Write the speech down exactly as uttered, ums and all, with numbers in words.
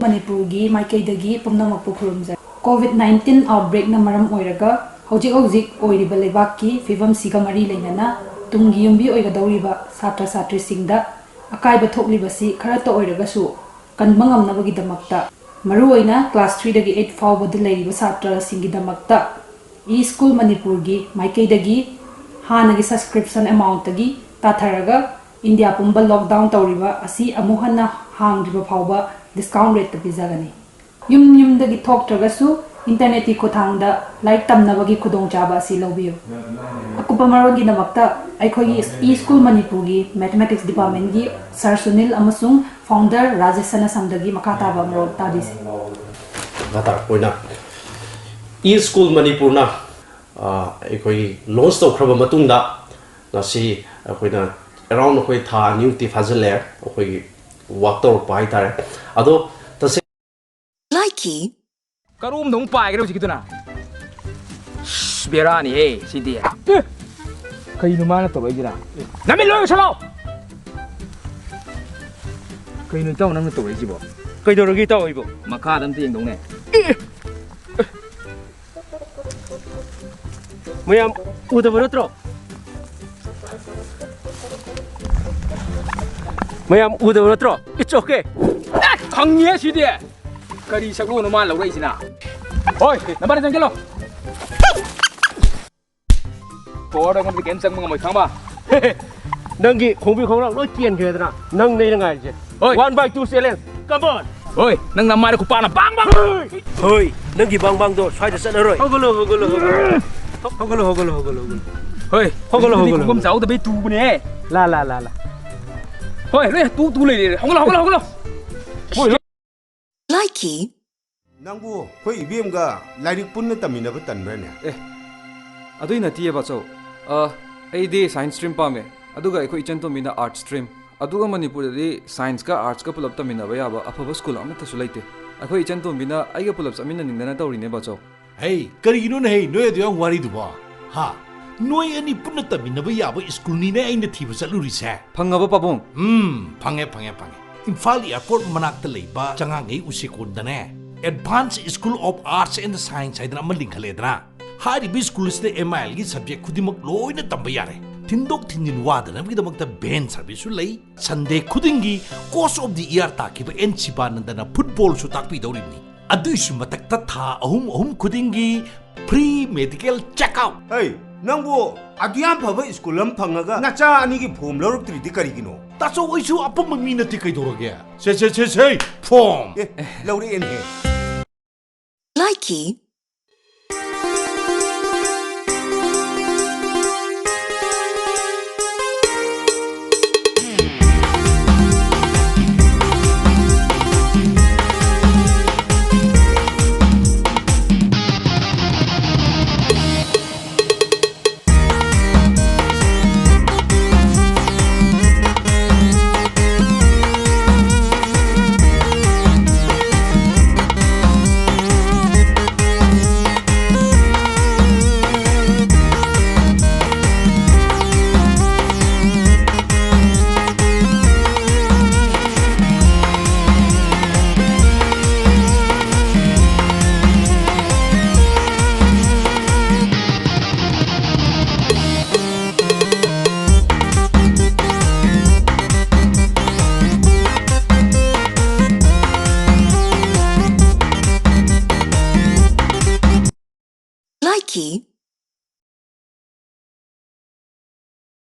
ꯃꯅꯤꯄꯨꯔꯒꯤ ꯃꯥꯏꯀꯩꯗꯒꯤ ꯄꯨꯝꯅꯃꯛꯄꯨ ꯈꯨꯔꯨꯝꯖꯔꯤ꯫ ꯀꯣꯚꯤꯗ ꯅꯥꯏꯟꯇꯤꯟ ꯑꯥꯎꯠꯕ꯭ꯔꯦꯛꯅ ꯃꯔꯝ ꯑꯣꯏꯔꯒ ꯍꯧꯖꯤꯛ ꯍꯧꯖꯤꯛ ꯑꯣꯏꯔꯤꯕ ꯂꯩꯕꯥꯛꯀꯤ ꯐꯤꯕꯝꯁꯤꯒ ꯃꯔꯤ ꯂꯩꯅꯅ ꯇꯨꯡꯒꯤ ꯌꯨꯝꯕꯤ ꯑꯣꯏꯒꯗꯧꯔꯤꯕ ꯁꯥꯇ꯭ꯔ ꯁꯥꯇ꯭ꯔꯤꯁꯤꯡꯗ ꯑꯀꯥꯏꯕ ꯊꯣꯛꯂꯤꯕꯁꯤ ꯈꯔꯇ ꯑꯣꯏꯔꯒꯁꯨ ꯀꯟꯕ ꯉꯝꯅꯕꯒꯤꯗꯃꯛꯇ, ꯃꯔꯨꯑꯣꯏꯅ ꯀ꯭ꯂꯥꯁ ꯊ꯭ꯔꯤꯗꯒꯤ ꯑꯩꯠ ꯐꯥꯎꯕꯗ ꯂꯩꯔꯤꯕ ꯁꯥꯇ꯭ꯔꯁꯤꯡꯒꯤꯗꯃꯛꯇ ꯏ ꯁ꯭ꯀꯨꯜ ꯃꯅꯤꯄꯨꯔꯒꯤ ꯃꯥꯏꯀꯩꯗꯒꯤ ꯍꯥꯟꯅꯒꯤ ꯁꯕꯁꯀ꯭ꯔꯤꯞꯁꯟ ꯑꯦꯃꯥꯎꯟꯠꯇꯒꯤ ꯇꯥꯊꯔꯒ ꯏꯟꯗꯤꯌꯥ ꯄꯨꯝꯕ ꯂꯣꯛꯗꯥꯎꯟ ꯇꯧꯔꯤꯕ ꯑꯁꯤ ꯑꯃꯨꯛ ꯍꯟꯅ ꯍꯥꯡꯗ꯭ꯔꯤꯕ ꯐꯥꯎꯕ ꯗꯤꯁꯀꯥꯎꯟꯠ ꯔꯦꯠꯇ ꯄꯤꯖꯒꯅꯤ꯫ ꯌꯨꯝ ꯌꯨꯝꯗꯒꯤ ꯊꯣꯛꯇ꯭ꯔꯒꯁꯨ ꯏꯟꯇꯔꯅꯦꯠꯀꯤ ꯈꯨꯠꯊꯥꯡꯗ ꯂꯥꯏꯔꯤꯛ ꯇꯝꯅꯕꯒꯤ ꯈꯨꯗꯣꯡꯆꯥꯕ ꯑꯁꯤ ꯂꯧꯕꯤꯌꯨ꯫ ꯑꯀꯨꯞꯄ ꯃꯔꯣꯜꯒꯤꯗꯃꯛꯇ ꯑꯩꯈꯣꯏꯒꯤ ꯏ ꯁ꯭ꯀꯨꯜ ꯃꯅꯤꯄꯨꯔꯒꯤ ꯃꯦꯊꯃꯦꯇꯤꯛꯁ ꯗꯤꯄꯥꯔꯠꯃꯦꯟꯒꯤ ꯁꯥꯔ ꯁꯨꯅꯤꯜ ꯑꯃꯁꯨꯡ ꯐꯥꯎꯟꯗꯔ ꯔꯥꯖꯦꯁ ꯁꯅꯥꯁꯝꯗꯒꯤ ꯃꯈꯥ ꯇꯥꯕ ꯃꯔꯣꯜ ꯇꯥꯕꯤꯁꯤ꯫ ꯃꯈꯥ ꯇꯥꯔꯛꯄ ꯑꯣꯏꯅ ꯏ ꯁ꯭ꯀꯨꯜ ꯃꯅꯤꯄꯨꯔꯅ, ꯑ, ꯑꯩꯈꯣꯏꯒꯤ ꯂꯣꯟꯆ ꯇꯧꯈ꯭ꯔꯕ ꯃꯇꯨꯡꯗ ꯉꯁꯤ ꯑꯩꯈꯣꯏꯅ ꯑꯦꯔꯥꯎꯟ ꯑꯩꯈꯣꯏ ꯊꯥ ꯑꯅꯤꯃꯨꯛꯇꯤ ꯐꯥꯖꯤꯜꯂꯦ ꯑꯩꯈꯣꯏꯒꯤ ꯋꯥꯛ ꯇꯧꯔꯛꯄ ꯍꯥꯏꯇꯥꯔꯦ꯫ ꯑꯗꯣ ꯇꯁꯦꯡ- ꯂꯥꯏꯀꯤ꯫ ꯀꯔꯣꯝꯗ ꯑꯃꯨꯛ ꯄꯥꯏꯈ꯭ꯔꯦ ꯍꯧꯖꯤꯛꯀꯤꯗꯨꯅ? ꯁꯁ, ꯕꯦꯔꯥꯅꯤꯍꯦ ꯁꯤꯗꯤ꯫ ꯑꯦ! ꯀꯩꯅꯣ ꯃꯥꯅ ꯇꯧꯔꯛꯏꯁꯤꯅ? ꯅꯃꯤꯠ ꯂꯣꯏ ꯎꯁꯜꯂꯣ! ꯀꯩꯅꯣ ꯏꯇꯥꯎ ꯅꯪꯅ ꯇꯧꯔꯛꯏꯁꯤꯕꯣ? ꯀꯩꯗꯧꯔꯒꯦ ꯏꯇꯥꯎ ꯑꯩꯕꯣ? ꯃꯈꯥꯗ ꯑꯝꯇ ꯌꯦꯡꯗꯧꯅꯦ꯫ ꯑꯦ! ꯃꯌꯥꯝ ꯎꯗꯕ ꯅꯠꯇ꯭ꯔꯣ? ꯃꯌꯥꯝ ꯎꯗꯕ ꯅꯠꯇ꯭ꯔꯣ? It's okay. ꯑꯦ, ꯈꯪꯉꯤꯍꯦ ꯁꯤꯗꯤ꯫ ꯀꯔꯤ ꯁꯛꯂꯣꯅꯣ ꯃꯥ ꯂꯧꯔꯛꯏꯁꯤꯅ? ꯍꯣꯏ, ꯅꯝꯕꯔ ꯆꯪꯁꯤꯜꯂꯣ꯫ ꯄꯋꯥꯔꯗꯣ ꯑꯩꯉꯣꯟꯗꯗꯤ ꯀꯩꯝ ꯆꯪꯕ ꯉꯝꯃꯣꯏ, ꯈꯪꯕ? ꯅꯪꯒꯤ ꯈꯣꯡꯕꯤ ꯈꯣꯡꯅꯥꯎ ꯂꯣꯏ ꯀꯦꯟꯈ꯭ꯔꯦꯗꯅ, ꯅꯪ ꯅꯩꯅ ꯉꯥꯏꯔꯤꯁꯦ꯫ ꯍꯣꯏ꯫ One by two challenge. Come on. ꯍꯣꯏ, ꯅꯪ ꯅꯃꯥꯏꯗ ꯈꯨꯄꯥꯛꯅ ꯕꯥꯡ ꯕꯥꯡ! ꯍꯣꯏ, ꯅꯪꯒꯤ ꯕꯥꯡ ꯕꯥꯡꯗꯣ ꯁ꯭ꯋꯥꯏꯗ ꯆꯠꯂꯔꯣꯏ꯫ ꯍꯧꯒꯠꯂꯣ, ꯍꯧꯒꯠꯂꯣ, ꯍꯧꯒꯠꯂꯣ꯫ ꯍꯧꯒꯠꯂꯣ, ꯍꯧꯒꯠꯂꯣ, ꯍꯧꯒꯠꯂꯣ, ꯍꯧꯒꯠꯂꯣ꯫ ꯍꯣꯏ, ꯍꯧꯒꯠꯂꯣ, ꯍꯧꯒꯠꯂꯣ, ꯈꯣꯡꯐꯝ ꯍꯧꯒꯠꯂꯣ꯫ ꯆꯥꯎꯗꯕꯩ ꯇꯨꯕꯅꯦ꯫ ꯂꯥ, ꯂꯥ, ꯂꯥ, ꯂꯥ꯫ ꯍꯣꯏ, ꯂꯣꯏ ꯇꯨ, ꯇꯨ ꯂꯩꯔꯦ꯫ ꯍꯧꯒꯠꯂꯣ, ꯍꯧꯒꯠꯂꯣ, ꯍꯧꯒꯠꯂꯣ꯫ ꯍꯣꯏ꯫ ꯂꯥꯏꯀꯤ꯫ ꯅꯪꯕꯨ ꯑꯩꯈꯣꯏ ꯏꯕꯦꯝꯒ ꯂꯥꯏꯔꯤꯛ ꯄꯨꯟꯅ ꯇꯝꯃꯤꯟꯅꯕ ꯇꯟꯕ꯭ꯔꯅꯦ? ꯑꯦ, ꯑꯗꯨꯏ ꯅꯠꯇꯤꯌꯦ, ꯕꯥꯆꯧ꯫ ꯑ, ꯑꯩꯗꯤ ꯁꯥꯏꯟꯁ ꯁ꯭ꯇ꯭ꯔꯤꯝ ꯄꯥꯝꯃꯦ꯫ ꯑꯗꯨꯒ ꯑꯩꯈꯣꯏ ꯏꯆꯟ ꯇꯣꯝꯕꯤꯅ ꯑꯥꯔꯠꯁ ꯁ꯭ꯇ꯭ꯔꯤꯝ꯫ ꯑꯗꯨꯒ ꯃꯅꯤꯄꯨꯔꯗꯗꯤ ꯁꯥꯏꯟꯁꯀ ꯑꯥꯔꯠꯁꯀ ꯄꯨꯂꯞ ꯇꯝꯃꯤꯟꯅꯕ ꯌꯥꯕ ꯑꯐꯕ ꯁ꯭ꯀꯨꯜ ꯑꯃꯠꯇꯁꯨ ꯂꯩꯇꯦ꯫ ꯑꯩꯈꯣꯏ ꯏꯆꯟ ꯇꯣꯝꯕꯤꯅ ꯑꯩꯒ ꯄꯨꯂꯞ ꯆꯠꯃꯤꯟꯅꯅꯤꯡꯗꯅ ꯇꯧꯔꯤꯅꯦ, ꯕꯥꯆꯧ꯫ ꯍꯩ, ꯀꯔꯤꯒꯤꯅꯣꯅꯦ ꯍꯩ, ꯅꯣꯏ ꯑꯗꯨ ꯌꯥꯝ ꯋꯥꯔꯤꯗꯨꯕꯣ? ꯍꯥ? ꯅꯣꯏ ꯑꯅꯤ ꯄꯨꯟꯅ ꯇꯝꯃꯤꯟꯅꯕ ꯌꯥꯕ ꯁ꯭ꯀꯨꯜꯅꯤꯅꯦ ꯑꯩꯅ ꯊꯤꯕ ꯆꯠꯂꯨꯔꯤꯁꯦ꯫ ꯐꯪꯉꯕ, ꯄꯥꯕꯨꯡ? ꯎꯝ, ꯐꯪꯉꯦ, ꯐꯪꯉꯦ, ꯐꯪꯉꯦ꯫ ꯏꯝꯐꯥꯜ ꯑꯦꯌꯔꯄꯣꯔꯠ ꯃꯅꯥꯛꯇ ꯂꯩꯕ ꯆꯉꯥꯡꯉꯩ ꯎꯆꯦꯀꯣꯟꯗꯅꯦ, Advanced School of Arts and Science ꯍꯥꯏꯗꯅ ꯑꯃ ꯂꯤꯡꯈꯠꯂꯦꯗꯅ꯫ ꯍꯥꯏꯔꯤꯕ ꯁ꯭ꯀꯨꯜ ꯑꯁꯤꯗ M I L ꯒꯤ subject ꯈꯨꯗꯤꯡꯃꯛ ꯂꯣꯏꯅ ꯇꯝꯕ ꯌꯥꯔꯦ꯫ ꯊꯤꯟꯗꯣꯛ ꯊꯤꯟꯖꯤꯟ ꯋꯥꯗꯅꯕꯒꯤꯗꯃꯛꯇ van service ꯁꯨ ꯂꯩ꯫ Sunday ꯈꯨꯗꯤꯡꯒꯤ Coach of the Year ꯇꯥꯈꯤꯕ N ꯁꯤꯕꯥꯅꯟꯗꯅ football ꯁꯨ ꯇꯥꯛꯄꯤꯗꯧꯔꯤꯕꯅꯤ꯫ ꯑꯗꯨꯏꯁꯨ ꯃꯊꯛꯇ ꯊꯥ ꯑꯍꯨꯝ ꯑꯍꯨꯝ ꯈꯨꯗꯤꯡꯒꯤ free medical check up꯫ ꯍꯩ, ꯅꯪꯕꯨ ꯑꯗꯨ ꯌꯥꯝ ꯐꯕ ꯁ꯭ꯀꯨꯜ ꯑꯃ ꯐꯪꯉꯒ ꯅꯆꯥ ꯑꯅꯤꯒꯤ form ꯂꯧꯔꯛꯇ꯭ꯔꯤꯗꯤ ꯀꯔꯤꯒꯤꯅꯣ? ꯇꯥꯆꯧ, ꯑꯩꯁꯨ ꯑꯄꯪꯕ ꯃꯤ ꯅꯠꯇꯦ, ꯀꯩꯗꯧꯔꯒꯦ? ꯁꯦ, ꯁꯦ, ꯁꯦ, ꯁꯦ, form꯫ ꯑꯦ, ꯂꯧꯔꯛꯑꯦꯅꯦꯍꯦ꯫ Likey꯫ Likey.